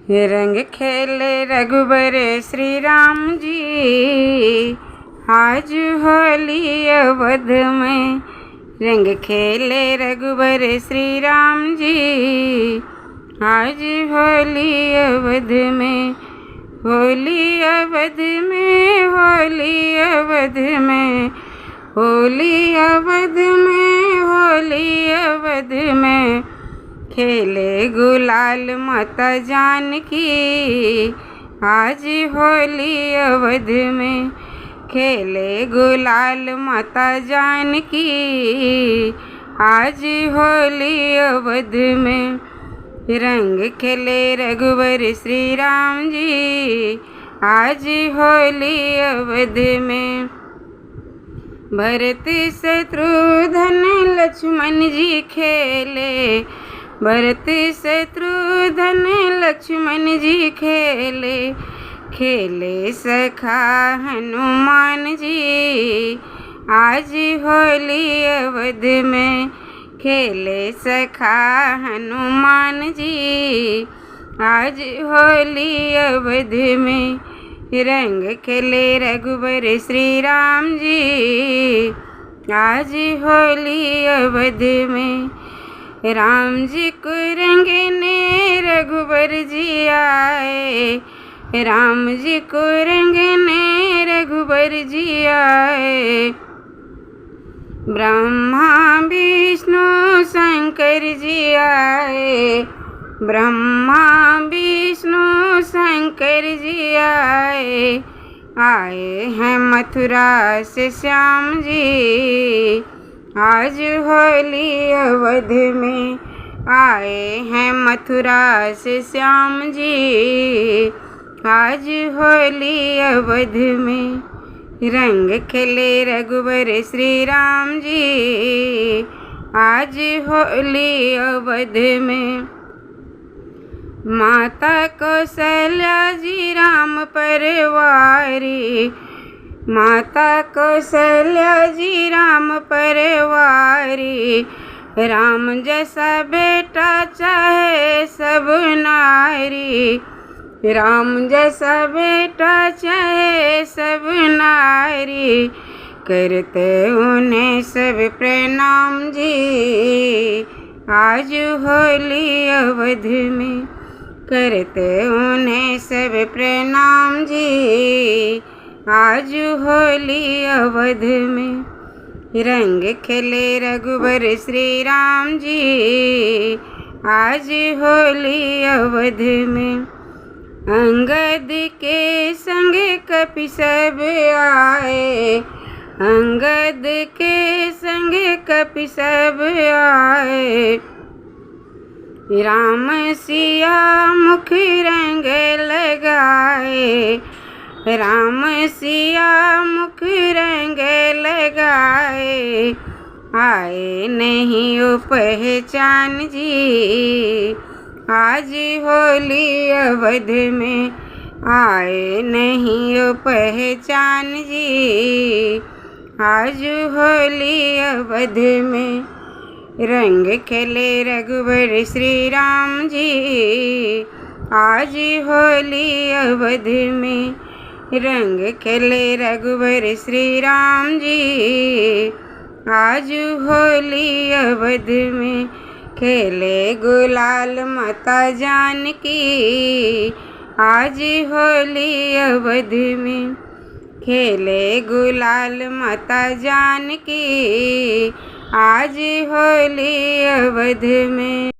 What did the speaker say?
रंग खेले रघुबर श्री राम जी, आज होली अवध में। रंग खेले रघुबर श्री राम जी, आज होली अवध में। होली अवध में, होली अवध में, होली अवध में, होली अवध में। खेले गुलाल माता जानकी, आज होली अवध में। खेले गुलाल माता जानकी, आज होली अवध में। रंग खेले रघुबर श्री राम जी, आज होली अवध में। भरत शत्रुघ्न लक्ष्मण जी खेले, भरत शत्रुघ्न लक्ष्मण जी खेले। खेले सखा हनुमान जी, आज होली अवध में। खेले सखा हनुमान जी, आज होली अवध में। रंग खेले रघुबर श्री राम जी, आज होली अवध में। राम जी को रंगने रघुबर जी आए, राम जी को रंगने रघुबर जी आए। ब्रह्मा विष्णु शंकर जी आए, ब्रह्मा विष्णु शंकर जी आए। आए हैं मथुरा से श्याम जी, आज होली अवध में। आए हैं मथुरा से श्याम जी, आज होली अवध में। रंग खेले रघुबर श्री राम जी, आज होली अवध में। माता कौशल्या जी राम परवारी, माता कौशल्या जी राम परवारी। राम जैसा बेटा चाहे सब नारी, राम जैसा बेटा चाहे सब नारी। करते उन्हें सब प्रणाम जी, आज होली अवध में। करते उन्हें सब प्रणाम जी, आज होली अवध में। रंग खेले रघुबर श्री राम जी, आज होली अवध में। अंगद के संग कपि सब आए, अंगद के संग कपि सब आए। राम सिया मुख रंग लगाए, राम सिया मुख रंग लगाए। आए नहीं ओ पहचान जी, आज होली अवध में। आए नहीं ओ पहचान जी, आज होली अवध में। रंग खेले रघुबर श्री राम जी, आज होली अवध में। रंग खेले रघुबर श्री राम जी, आज होली अवध में। खेले गुलाल माता जानकी, आज होली अवध में। खेले गुलाल माता जानकी, आज होली अवध में।